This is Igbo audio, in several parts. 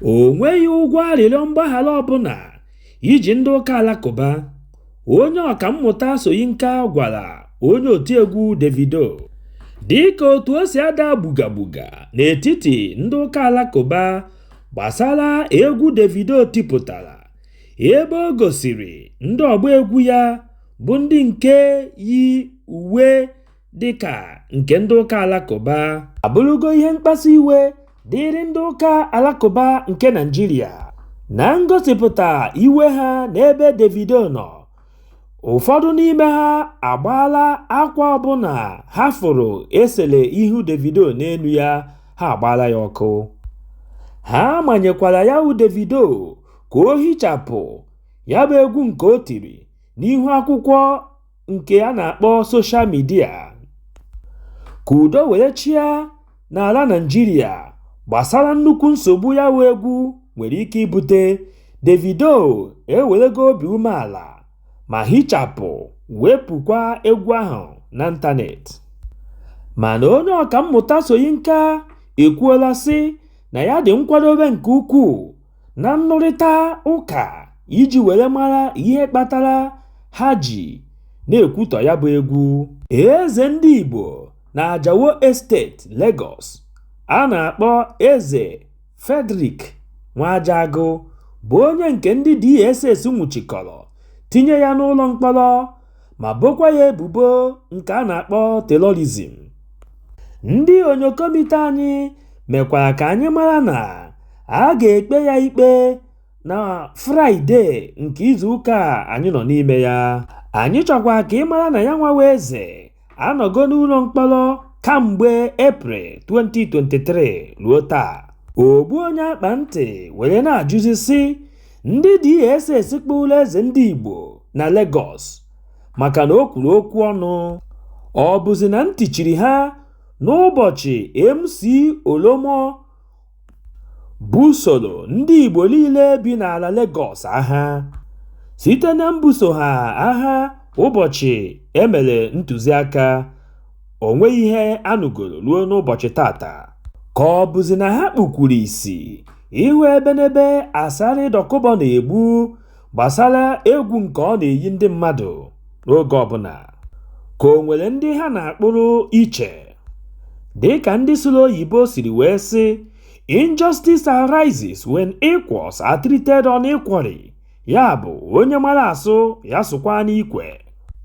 O nweghị ụgwọ arịrịọ mgbaghara ọbụla iji ndị ụka alakụba, onye ọkammụta Soyinka gwara onye otiegwu Davido. Dịka otu o si ada gbugagbuga n'etiti ndị ụka alakụba gbasara egwu Davido tipụtara ebe o gosiri ndị ọgba egwu ya bụ ndị nke yi uwe dịka nke ndị ụka alakụba abụrụgo ihe mkpasu iwe dịịrị ndị ụka alakụba nke Naịjirịa. Na ngosipụta iwe ha n'ebe Davido nọ, ụfọdụ n'ime ha agbaala akwa ọbụla ha fụrụ esere ihu Davido n'elu ya, ha agbaala ya ọkụ. Ha manyekwara ya wụ Davido ka o hichapụ ya bụ egwu nke o tiri n'ihu akwụkwọ nke a na-akpọ social media ka udo were chịa n'ala Naịjirịa gbasara nnukwu nsogbu ya wụ egwu nwere ike ibute. Davido ewerego obi umeala ma hichapụ wepụkwa egwu ahụ n'ịntanetị. Mana onye ọkammụta Soyinka ekwuola sị na ya dị nkwadobe nke ukwuu na nnụrịta ụka iji were mara ihe kpatara ha ji na-ekwutọ ya bụ egwu. Eze ndị Igbo na Ajao Estate, Lagos a na-akpọ Eze Frederick Nwajagu bụ onye nke ndị DSS nwụchikọrọ tinye ya n'ụlọ mkpọrọ ma bokwa ya ebubo nke a na-akpọ terrorism. Ndị onyokomite anyị mekwara ka anyị mara na a ga-ekpe ya ikpe na Fraịde nke izuụka a anyị nọ n'ime ya. Anyị chọkwa ka ị mara na ya nwawa eze anọgo n'ụlọ mkpọrọ kamgbe Eprel 2023 ruo taa. Ogbu onye akpa ntị were na-ajụzi sị ndị DSS kpụrụ eze ndị Igbo na Lagos maka na o kwuru okwu ọnụ, ọ bụzi na ntị chiri ha n'ụbọchị MC Oluomo busoro ndị Igbo niile bi n'ala Lagos agha site na mbuso ha agha ụbọchị e mere ntụziaka, o nweghị ihe a nụgoro ruo n'ụbọchị tata. Ka ọ bụzi na ha kpukwuru ìsì ịhụ ebenebe Asari Dokubo na-egbu gbasara egwu nke ọ na-eyi ndị mmadụ n'oge ọbụla, ka o nwere ndị ha na-akpụrụ iche. Dịka ndị sụrụ oyibo siri wee sị, "Injustice arises when equals are treated unequally." Ya bụ onye mara asụ ya sụkwa n'ikwe.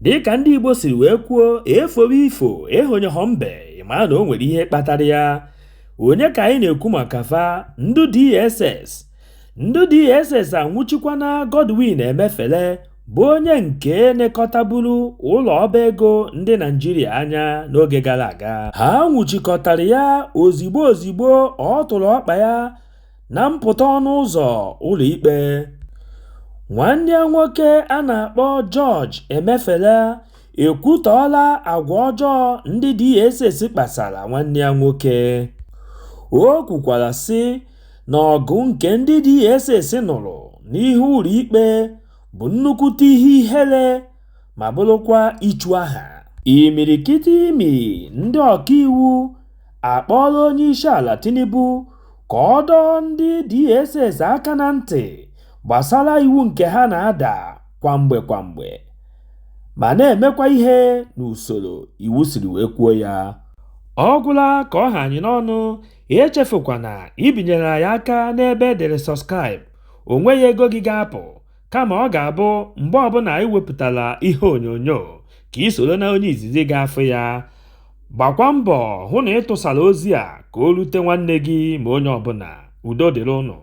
Dịka ndị Igbo siri wee kwuo, efowe ifo ehonyeghọ mbe, ị mara na o nwere ihe kpatara ya. Onye ka anyị na-ekwu maka fa? Ndị DSS. Ndị DSS anwụchikwana Godwin Emefiele bụ onye nke nekọtaburu ụlọ ọba ego ndị Naịjirịa anya n'oge gara aga. Ha nwụchikọtara ya ozigbo ozigbo ọ tụrụ ọkpa ya na mpụta ọnụ ụzọ ụlọikpe. Nwanne ya nwoke a na-akpọ George Emefiele ekwutọọla agwa ọjọọ ndị DSS kpasara nwanne ya nwoke. O kwukwara sị na ọgụ nke ndị DSS nụrụ n'ihu ụlọikpe bụ nnukwute ihe ihere ma bụrụkwa ichu aha. Imirikiti imi ndị ọkaiwu akpọọla Onyeisiala Tinubu ka ọ dọọ ndị DSS aka na ntị gbasara iwu nke ha na-ada kwa mgbe kwa mgbe ma na-emekwa ihe n'usoro iwu siri wee kwuo ya. Ọ gwụla ka ọ ha anyị n'ọnụ. Echefukwana ibinyere anyị aka n'ebe e dere subscribe. O nweghị ego gị ga-apụ, kama ọ ga-abụ mgbe ọbụla anyị wepụtara ihe onyonyo ka ị soro na onye izizi ga-afụ ya. Gbakwa mbọ hụ na ị tụsara ozi a ka o rute nwanne gị ma onye ọbụla. Udo dịrị ụnụ.